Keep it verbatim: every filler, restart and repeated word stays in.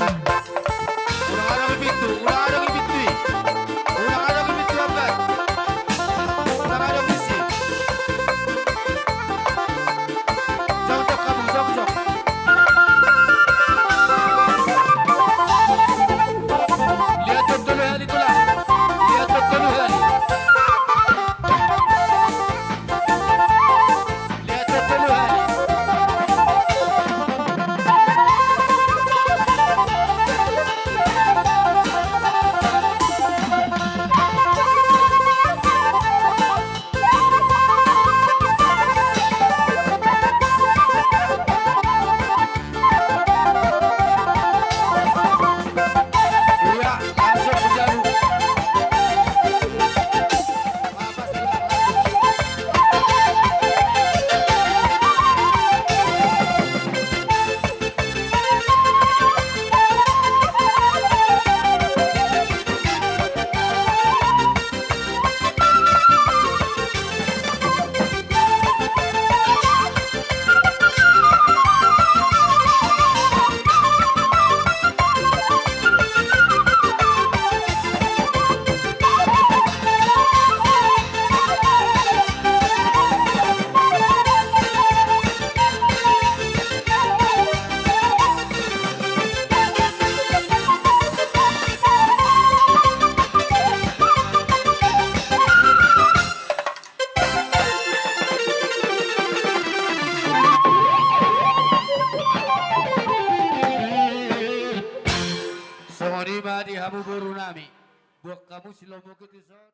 Unang adong i pintu, unang adong i pintu i. Unang adong i pintu ambat. Unang adong disi. Jongjong hamu, jongjong. Liat tolu hali, tulang. Liat tolu hali. Songon i ma di hamu boru nami. Buat hamu si lomo ke tu son.